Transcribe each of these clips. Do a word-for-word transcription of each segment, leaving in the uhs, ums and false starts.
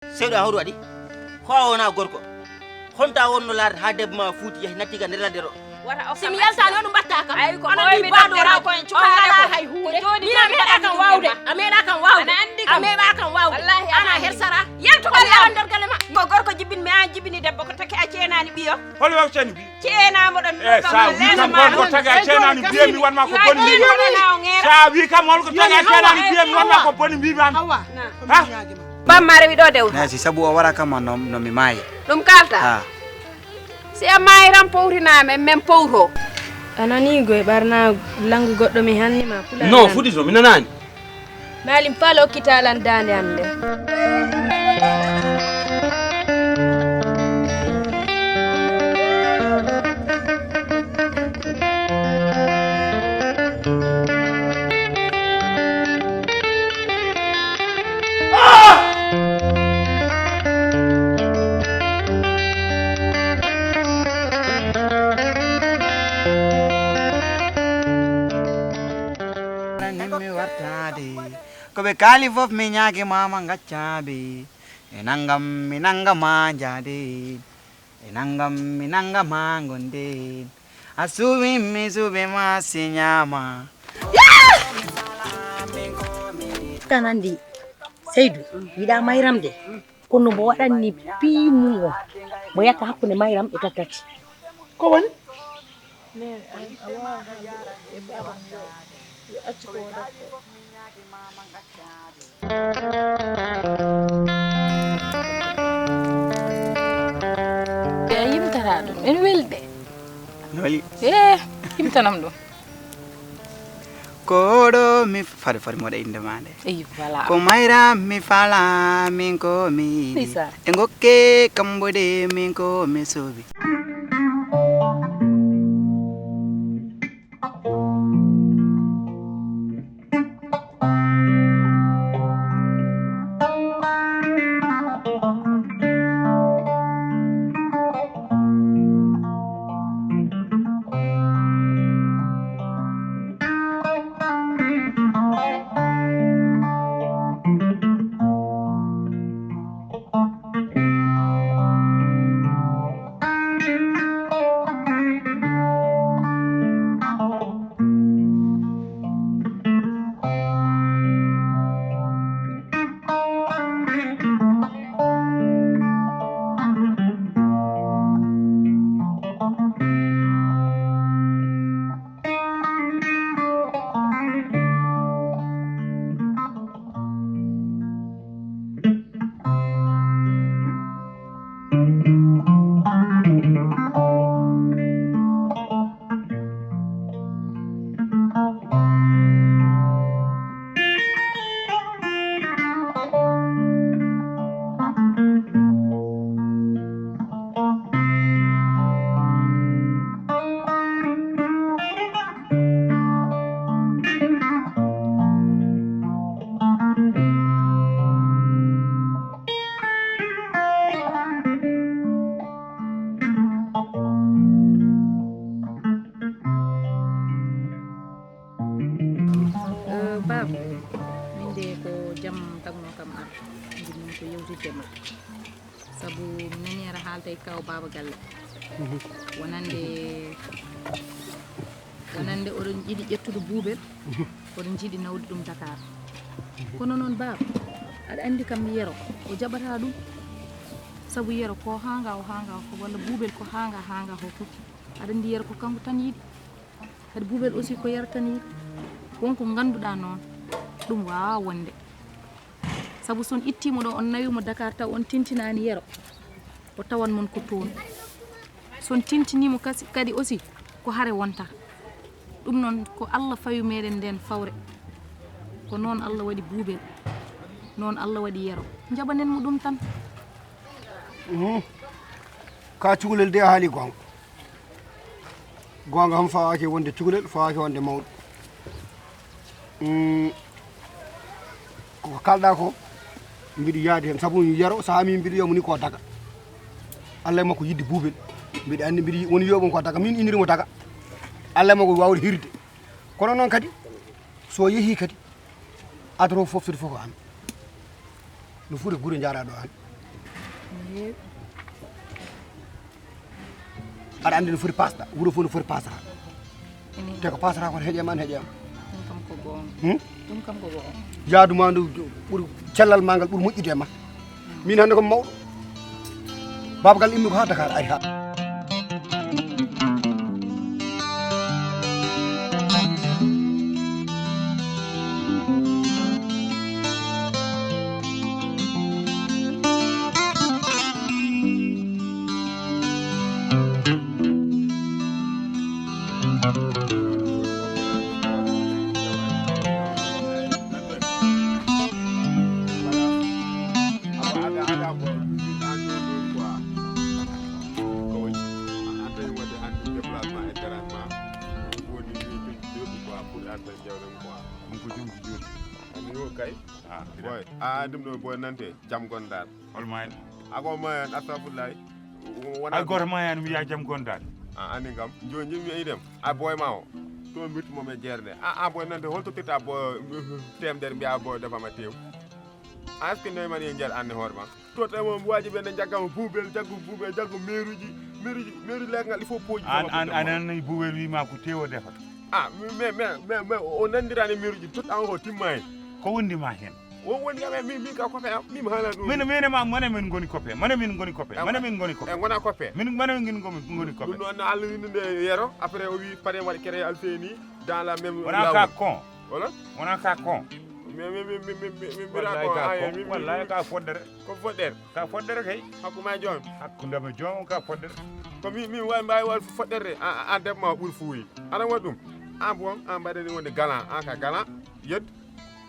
Sewɗa, hoɗo waɗi? Ko a wona gorko? Honto a wonno laarde haa debbo ma fuuti, yahi natti ka nder ladde ɗo? Si mi yaltaani, on mbatta kam. Ay, ko onon ni ɓooymi baaɗo nder rewɓe, ko en on cuɓaare ngalaa ko. Hay huunde. Ko jooɗi. Min a meeɗa kam waawde. A meeɗa kam waawde. Ana anndi kam. A meeɗa kam waawde. Wallahi, ana ana anndi. Hersara. Yaltugol ko yawan nder galle ma. Ko gorko jibinmi, an jibini debbo, ko taki a ceenaani ɓiyo. Hol waw ceenaani ɓiyo? Ceenaama ɗon. Eh, sa wi kam hol ko taga ceenaani biye mi wanma ko boni mbiimi. Sa wi kam hol ko taga ceenaani biye mi wanma ko boni mbiimi an. Awa. Ha? Bamma rewi ɗo dewta. Nasi sabu o wara kam no, no mi maayi. Ɗum kalta. Ha. Si a maayiran powtinaama, men powto. A nanii goy ɓarnaagu, lanngu goɗɗo mi hanni ma pulaar. No, fuɗi to, mi nanaani. Maalim Faal okkita lan daande am nde. Ko ɓe kaali fof mi ñaagi mama ngaccaɓe. E nangam mi nanga ma jaade. E nangam mi nanga ma gonden. A suuɓi mi suuɓi ma si ñaama. Tan anndi Seydu yiɗa Mayram de. Kono mbo waɗanni piimum o. Mbo yakka hakkunde Mayram e Tattati. Ko woni? E yimtata ɗum, en welde. No weli? E yimtanam ɗum. Ko ɗo mi fade fade mi waɗa innde ma nde. Eyi, voilà. Ko Mayra mi fala, min ko mi yiɗi. Ndeysaan. E ngokke kambo de min ko mi sobi. Eh, Baaba, min de ko jam tagno kam ar. Njiɗmi ko yewtidde ma. Sabu mi nani aɗa haalta e kaw Baaba Galle. Wonande, wonande oɗon jiɗi ƴettude Buubel, oɗon jiɗi nawde ɗum Dakar. Kono noon, Baaba, aɗa anndi kam Yero, o jaɓata ɗum. Sabu Yero ko haanga o haanga o fof, walla Buubel ko haanga haanga o fof. Aɗa anndi Yero ko kanko tan yiɗi. Kadi Buubel aussi ko Yero tan yiɗi. Won ko ngannduɗaa noon, ɗum waawaa wonde. Sabu so on ittii mo ɗo, on nawii mo Dakar, taw on tintinaani Yero, o tawan mon ko toon. So on tintinii mo kasi-, kadi aussi, ko hare wontata. Ɗum noon, ko Allah fawi meɗen ndeen fawre. Ko noon Allah waɗi Buubel, noon Allah waɗi Yero. Njaɓanen mo ɗum tan. Mhm. Ka cukalel de a haali goonga. Goonga kam fawaaki wonde cukalel, fawaaki wonde mawɗo. Mm, ko kalɗa ko, mbiɗo yaadi heen. Sabu Yero, so a mi mbiɗo wiya mo ni ko daga. Allah e makko yiɗde Buubel. Mbiɗo anndi mbiɗo yi-, woni wiyo ɗum ko daga. Min inniri mo daga. Allah e makko waawde hirde. Kono noon kadi, so yehii kadi, adoro fof sodi fof ko an. No fuɗe gure njaaraɗo an. Aɗa anndi no foti pasɗa, wuro fof no foti pasata. Te ko pasata ko heƴe ma, heƴe ma. Ɗum kam ko goonga. Hmm? Ɗum kam ko goonga. Yaadu ma ndu ɓuri, cellal ma ngal ɓuri moƴƴude e ma. Min hannde ko mawɗo. Baaba Galle immi ko haa Dakar, ari haa. Ɗum ko jom ko jooɗi. Ani o kay. Ah, boy. Ah, ɗum ɗo boy nante jam gondaɗo. Hol ma en? Ako ma en, astafurlahi. Wona ay goto ma en mi ya jam gondaɗo. Ah, ani kam. Joni jimi mi idem. A boy ma o. To mbirtu mo me jerde. Ah, ah, boy nante hol to teta boy temder mbiya boy defa ma tew. Est-ce que noy mani en jar anne hoore ma? To tawi mo waaji ɓe ne jagga mo buubel, jaggu buubel, jaggu meeruji, meeruji, meeru leegal il faut pooji. An an an an buubel wi ma ko tewo defata. Ah, mais mais mais mais o nandirani meeruji tout an o timma hen. Ko wondi ma hen? O wondi kam e min min ka copain am, min mi haala ɗum. Min min ma mane min ngoni copain, mane min ngoni copain, mane min ngoni copain. E gona copain. Min mane min ngoni ngoni copain. Ɗum noon no Allah windude yero, après o wi pare waɗi créé Alfayni dans la même. Wona ka con. Wala? Wona ka con. Mi mi mi mi mi mi mi mira ko ay mi mi. Wallahi ka foddere. Ko foddere. Ka foddere kay. Hakku ma joom. Hakkunde ma joom ka foddere. Ko mi mi wawi mbawi wal foddere. A a debbo ma ɓuri fuuyi. Ana won ɗum. An bon an mbaɗani wonde galan an ka galan. Yed.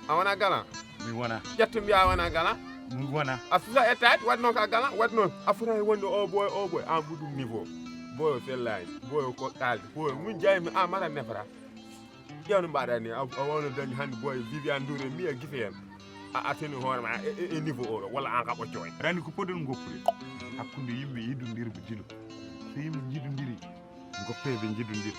A wona galan. Mi wona. Ƴettu mbiya a wona galan. Mi wona. A susa ettaade waɗ noon ka galan waɗ noon. A fotani wonde o boy o boy an ɓuri ɗum niveau. Boyo sellaji. Boyo ko kalde. Boyo mun jaymi an mara nefra. Ƴeew no mbaɗa ni a wawno dañi hannde boy Viviane Ndour e mbiya gise en a atteni hoore ma e niveau oɗo walla an ka ɓocco en. Rani ko poɗon goppude hakkunde yimɓe yiɗondirɓe dilo so yimɓe jiɗondiri goppe ɓe jiɗondiri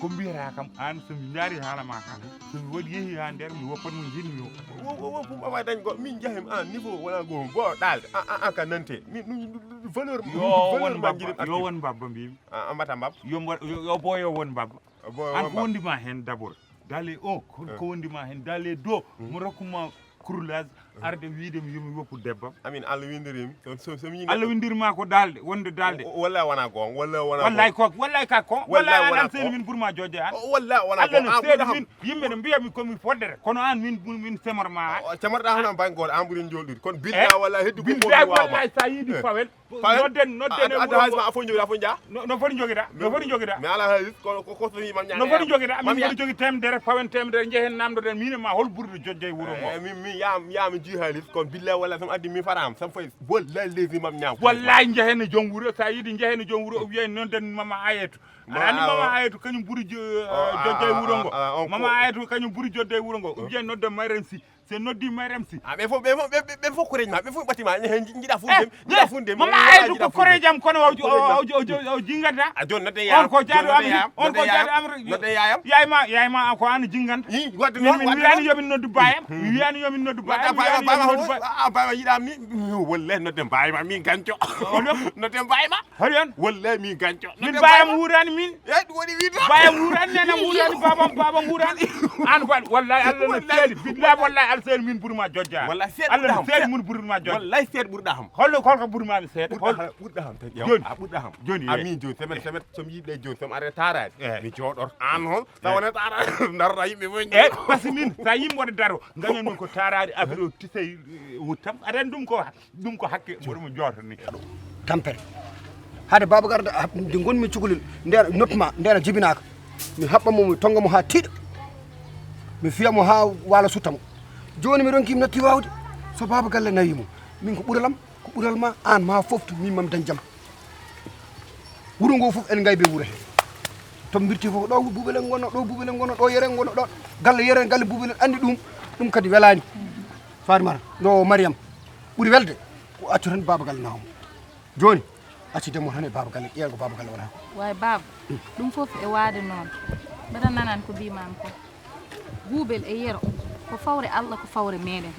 ko mbiyata kam an somi ndaari haala ma ka somi waɗi yehi ha nder mi woppat mo jiɗmi o wowo pum awa dañ go min jahim an niveau wona go bo ɗalde an ka nante min valeur valeur ma jiɗim yo won babba mbimi a mbata mbab yo boyo won babba An ko wondi ma hen d'abord dale o ko wondi ma hen dale do mo rokkuma kurlage arde wiide mi yomi woppu debbam amin Allah windirimi somi yiɗi Allah windirma ko dalde wonde dalde walla wona gon walla wona wallay ko wallay ka ko wallay wona seni min burma jojje an walla wona gon Allah no seni min yimɓe no mbiya mi komi foddere kono an min min semorma an semorɗa hono bangol an ɓuuri jolɗude kono billa walla heddu ko billahi wallay sa yiɗi pawel Nodden nodden e adda halis ma afo jogida afo ja no foti jogida no foti jogida mi ala halis kono ko ko so mi mam no foti jogida min mbiɗo jogi temedere pawen temedere jehen namdoɗen min ma hol ɓurɗo jojja e wuro ngo min mi yam yam ji halis kono billahi walla sam addi mi faram sam fay wallahi leydi mam ñam wallahi jehen e joom wuro sa yiɗi jehen e joom wuro o wiya nodden mama ayetu ani mama ayetu kañum ɓuri jojja e wuro ngo mama ayetu kañum ɓuri jojja e wuro ngo o wiya nodden mayren si Se noddi Mariam si. Ah, ɓe fof ɓe fof ɓe ɓe fof ko reñma ɓe fof ɓatima hen jiɗa fu dem jiɗa fu dem mama ay du ko kore jam kono o o jingata a jon nodde yayam on ko jaado amri on ko jaado amri nodde yayam yayma yayma ko an jinganta i wadde non min wiyani yomin noddu bayam mi wiyani yomin noddu bayam baba baba yiɗam ni wallahi nodde bayma min ganco nodde bayma Hol yon? Wallahi min ganco. Min bayam wurani min. Eh, ɗum woni wiide. Bayam wurani nena wurani babam babam wurani. An bal wallahi Allah no seedi. Billahi wallahi Allah seedi min burma jojja. Wallahi seedi Allah no seedi mun burma jojja. Wallahi seedi burda ham. Hollo holko burma mi seedi. Burda ham burda ham tan. Joni a burda ham. Joni amin joni semen semen som yiɗe joni som are tarade. Mi jodor an hol. Sa wona tarade darra yimbe mo. Eh, parce que min sa yimbe wona daro. Ganyon ko tarade afro tisay wuttam. Adan dum ko Ɗum ko hakke mboɗo mo jootani. Tampere. Hade baaba garda nde ngonmi cukalel nde noppi ma nde na jibinaaka mi haɓɓa mo mi tonga mo haa tiiɗa mi fiya mo haa waala sutta mo jooni mi ronki mi natti waawde so baaba galle nawi mo min ko ɓuralam ko ɓural ma aan ma foftu min mami dañ jam wuro ngo fof en ngaybe wuro he to mbirti fof ɗo buubel en ngonno ɗo buubel en ngonno ɗo yere en ngonno ɗo galle yere galle buubel en anndi ɗum ɗum kadi welaani Fatimata no Mariam ɓuri welde ko accu tan baaba galle nawamo joni accu demmo tan e baaba galle ƴeewa ko baaba galle wona ko way baaba ɗum fof e waade noon mbeɗa nanan ko mbimami ko buubel e yero ko fawre allah ko fawre meɗen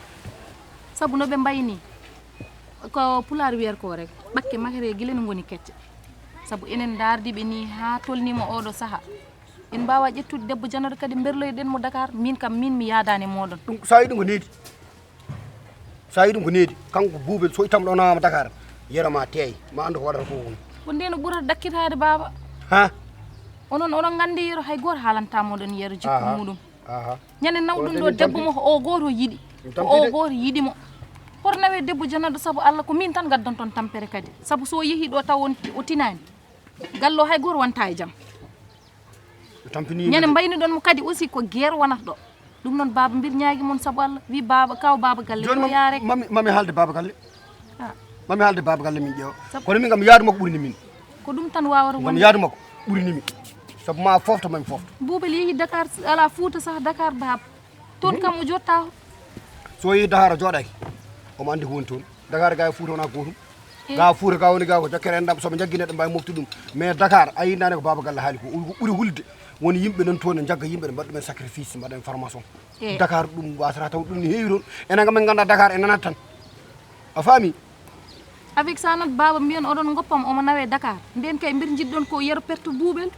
sabu no ɓe mbayni Ko pulaar wiyata ko rek, ɓakke makere gila no ngoni kecce. Sabu enen ndaardi ɓe nii haa tolniima ooɗo saha. En mbaawa ƴettude debbo janata kadi mberloyɗen mo Dakar, min kam min mi yaadaani e mooɗon. Ɗum so a yiɗi ko needi. So a yiɗi ko needi, kanko Buubel so ittam ɗo nawama Dakar, yero ma teey, ma anndu ko waɗata ko woni. Ko ndeen o ɓurata dakkitaade baaba. Ha? Onon oɗon nganndi yero hay gooto haalanta mooɗon yero jikku Aha. muɗum. Aha. Ñande nawɗum ɗo debbo mo ko o gooto yiɗi. Ko o gooto yiɗi mo. Hoto nawe debbo janatɗo sabu Allah ko min tan ngaddanton tampere kadi. Sabu so o yehi ɗo taw on o tinaani. Gallo hay gooto wonta e jam. Tampini. Ñande mbayniɗon mo kadi aussi ko guerre wonata ɗo. Ɗum noon baaba mbir ñaagi mon sabu Allah. Wi baaba kaw baaba galle Jooni ko mam- yaare. mami mami haalde baaba galle. Ah. Mami haalde baaba galle min ƴeewa. Sab- Kono min kam yaadu makko ɓurini min. Ko ɗum tan wawata Ngam wonde. Yaadu makko ɓurini min. Sabu ma fofto mami fofto. Buubel yehi Dakar ala Fuuta sah Dakar baaba. Toon kam o jotta. So yehi Dakar o jooɗaki. Omo anndi ko woni toon. Dakar ga e Fuuta wona gootum. Ga Fuuta ga woni ga ko jokkere enɗam soɓe jaggi neɗɗo mbawi moftude ɗum. Mais Dakar a yinnaani ko baaba galle haali ko o ɓuri hulde. Woni yimɓe nan toon ne jagga yimɓe ne mbaɗa ɗumen sacrifice mbaɗa information. Dakar ɗum wasata taw ɗum ne heewi toon. Enen kam en ngannda Dakar e nanat tan. A faami? Avec ça noon baaba mbiyen oɗon goppam omo nawe Dakar. Nden kay mbir jiɗɗon ko yero perte buubel.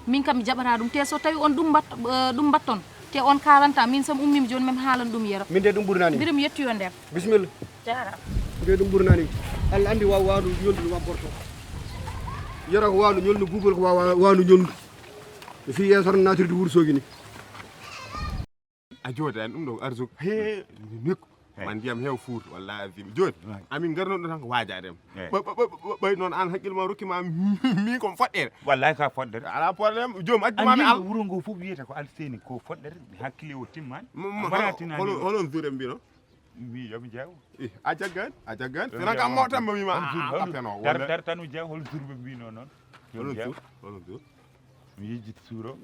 Min kam mi jaɓata ɗum te so tawi on ɗum mbat ɗum mbatton. Te on kaalanta min sam ummimi jooni mami haalan ɗum yero. Min de ɗum ɓurnani. Mbiɗa mi yetti yo nder. Bisimilla. Jaaraama. Nde ɗum ɓurnani. Allah anndi waw wawndu ñoldu no wabborto. Yero ko wawndu ñoldu buubol ko wawa wawndu ñoldu. Mi fi yeesoro natirde wursoogi ni. A jooda en ɗum ɗo arsuka he nekku. Man ndiyam heew fuuta wallahi azim jooni amin ngarnoɗo tan ko waajaade em. Ɓay noon aan hakkille ma rokki ma min kom foɗɗere. Wallahi ka foɗɗere. Ala problème joom accu ma mi al wuro ngo fof wiyata ko alseni ko foɗɗere hakkille o timmaani. Hono jour en mbino mi yomi jeewo. A jaggan a jaggan sina kam mo tan mo wima a tapeno. Dartanu jeewo hol jour ɓe mbino noon? Hol jour hol jour? Mi yejjiti suuro.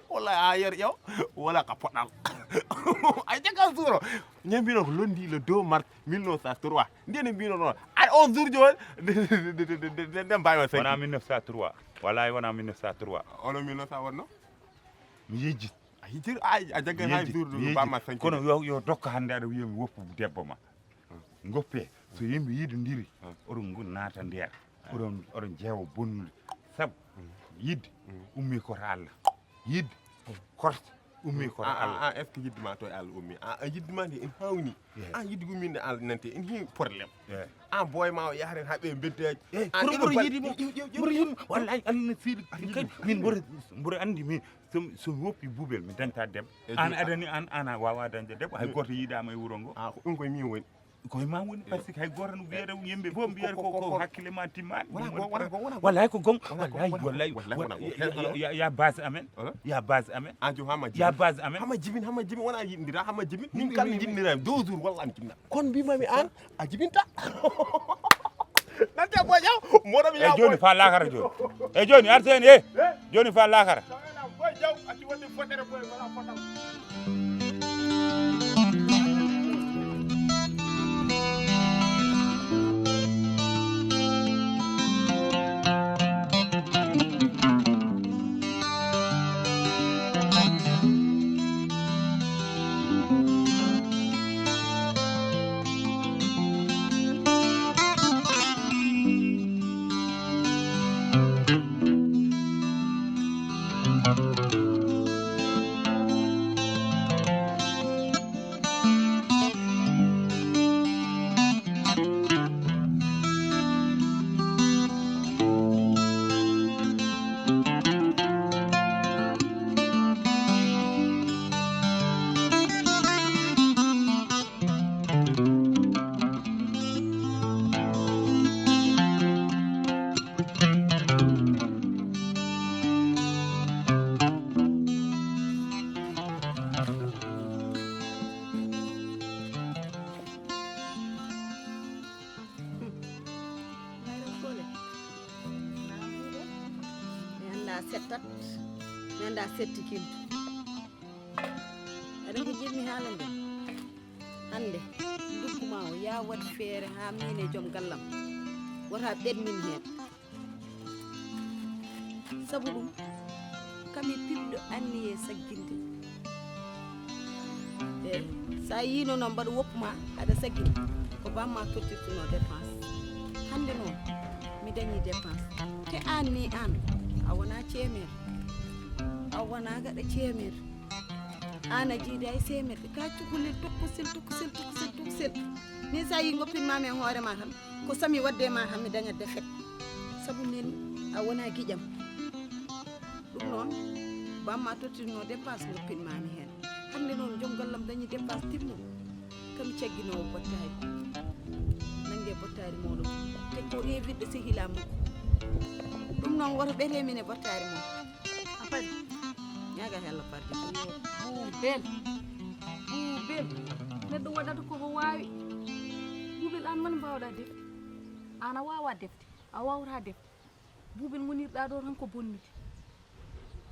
Wala a yer ƴew wala ka poɗal. Ay jaggan suuro. Ñe mbino ko londi le deux mars mille neuf cent trois. Ndene mbino noon ar on jour jooni. Nde mbawi o wona mille neuf cent trois. Wala wona mille neuf cent trois. Ono mille neuf cent wonno? Mi yejjiti. A hijir a a jaggan hay jour ɗum bamma sanki. Kono yo yo dokka hannde aɗa wiya mi woppu debbo ma. Goppe so yimɓe yiɗodiri oɗon ngu naata nder oɗon oɗon jeewa bonnude. Sabu yidde ummi koto Allah. Yidde korte ummi koto Allah. Est ce que yidde ma to e Allah ummi a yidde ma nde en hawni. A yidde umminde Allah nante en heewi problème. A boy ma o yaharen haɓe beddaji. Kono ɓuri yiɗi mo ɓuri yiɗi mo wallahi Allah ne fiiɗi kadi min mboɗo mboɗo anndi min. So mi woppi buubel mi dañta debbo. An adani an an a wawa dañde debbo hay goto yiiɗama e wuuro ngo. A ko ɗum koye min woni. Koye ma woni par ce que hay goto no wiyata yimɓe fof mbiyata ko ko hakkille ma timmaani. Wala hay ko gom wallahi wallahi. Ya base amen. Ya base amen. Ya base amen. Hama jibin hama jibin wona yiɗdira hama jibin min kala jiɗdira deux jours walla an jibina. Kon mbimami an a jibinta. Nante boy jaw moɗo mi. E joni fa lakara joni. E joni arteni e joni fa lakara. Boy jaw ati woni fodere boy wala fodal. Mi annda settat mi annda setti kintu. Aɗa ko jiɗmi haalande hannde ndugguma o ya waɗ feere haa min e joom gallam wota ɓen min heen. Sabu ɗum kami piɓɗo anniye sagginde. Eyi, so a yiino noon mbaɗa woppu ma aɗa saggina. Ko bamma tottirtuno dépense. Hannde noon mi dañi dépense. Te aan ni aan, a wona ceemeer. A wona gaɗa ceemeer. Aan a jiida e seemerde. Ka cukalel tokosel, tokosel, tokosel, tokosel. Ni sa yi ngoppin ma e hoore ma tan, ko sami wadde ma tan mi daña defet. Sabu nen a wona giƴam. Ɗum noon, bamma tottirno dépense ngoppin ma mi heen. Hannde noon joom gallam dañi dépense timmo. Kam cagginoowo bottaari. Nannge bottaari mooɗon. Te ko invitɗo sehilaa makko. Ɗum noon woto ɓeree min e bottaari mon. A fadi? Ñaaga hella farde. Buubel. Buubel. Neɗɗo waɗata koko waawi. Buubel, aan man mbaawɗaa defde. Aan a waawaa defde. A waawraa defde. Buubel ngonirɗaa ɗo tan ko bonnude.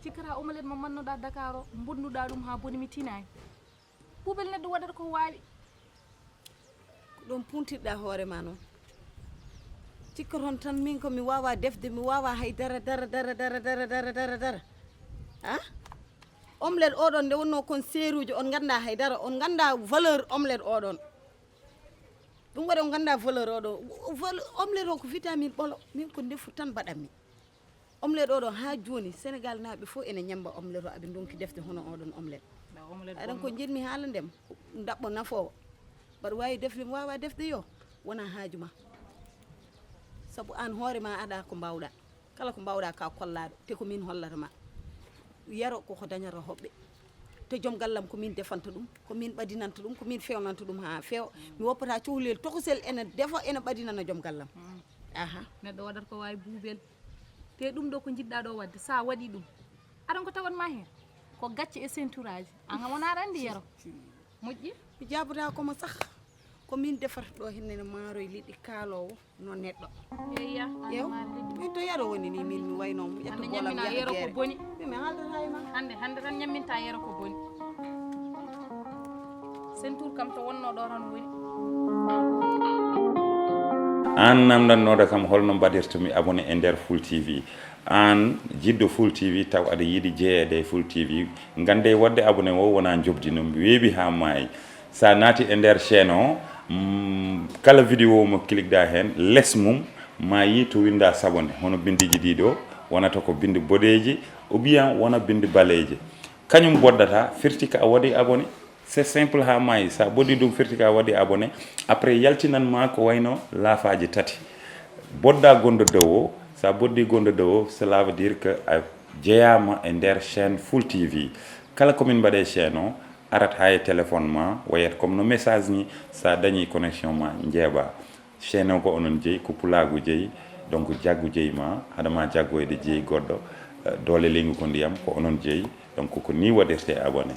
Cikkata omelette mo mannoɗaa Dakar o, mbonnuɗaa ɗum haa boni mi tinaani. Buubel, neɗɗo waɗata ko waawi. Ko ɗum puntirɗaa hoore ma noon. Cikkaton tan min ko mi waawaa defde, mi waawaa hay dara, dara, dara, dara, dara, dara, dara, dara. A? Omelette oɗon nde wonnoo kon seeruuji, on nganndaa hay dara, on nganndaa valeur omelette oɗon. Ɗum waɗi on nganndaa valeur oɗon. Val-, omelette o ko vitamine ɓolo, min ko ndefu tan mbaɗanmi. Omelette oɗo haa jooni, Senegal naaɓe fof ene ñammba omelette o, aɓe ndonki defde hono oɗon omelette. Aɗan ko njiɗmi haala ndem, ndaɓɓo nafoowo. Mbaɗa waawi defde, mi waawaa defde yo, wona haaju ma. Sabu aan hoore ma aɗa ko mbaawɗaa. Kala ko mbaawɗaa ka kollaaɗo, te ko min hollata ma. Yero koko dañata hoɓɓe. Te joom gallam ko min defanta ɗum, ko min ɓadinanta ɗum, ko min fewnanta ɗum haa feewa. Mi woppata cohlel tokosel ene defa, ene ɓadinana joom gallam. Aha. Neɗɗo waɗata ko waawi buubel. Te ɗum ɗo ko njiɗɗaa ɗo waɗde, sa waɗi ɗum, aɗan ko tawat ma heen? Ko gacce e senturaaji. An kam wona aɗa anndi yero. Moƴƴi? Mi jaabotaako mo sah. Ko min defata ɗo henne no maaroy liɗɗi kaaloowo no neɗɗo. Eyya, yew. Min to yero woni ni min mi wayno mo ƴetta bolam yaha yero ko boni. Min mi haaldata e ma. Hannde, hannde tan ñamminta yero ko boni. Sentuur kam to wonno ɗo tan woni. Aan namndannooɗo kam holno mbaɗirtumi abonné e nder Full T V. Aan jiɗɗo Full T V taw aɗa yiɗi jeyeede e Full T V, nganndee waɗde abonné o wonaa njoɓdi no weeɓi haa maayi. Sa naati e nder chaîne o, mm, kala vidéo mo cliqueɗa heen, les mum ma yi to winnda s'abonner, hono binndiiji ɗiɗo wonata ko binndi boɗeeji ou bien wona binndi baleeji. Kañum boddata firti ko a waɗi abonné. C'est simple haa maayi. Sa boddi ɗum firti ko a waɗi abonné. Après yaltinan ma ko wayno laafaaji tati. Bodda gonɗo dow o. Sa boddi gonɗo dow o, cela veut dire que a jeyaama e nder chaîne Full T V. Kala ko min mbaɗe chaîne o, arat haa e téléphone ma, wayat comme no message ni, sa dañi connexion ma, njeeɓa. Chaîne o ko onon jeyi, ko pulaagu jeyi, donc jaggu jeyi ma, haɗa ma jaggoyde jeyi goɗɗo, eh, doole leydi ko ndiyam, ko onon jeyi, donc ko ni waɗirte abonné.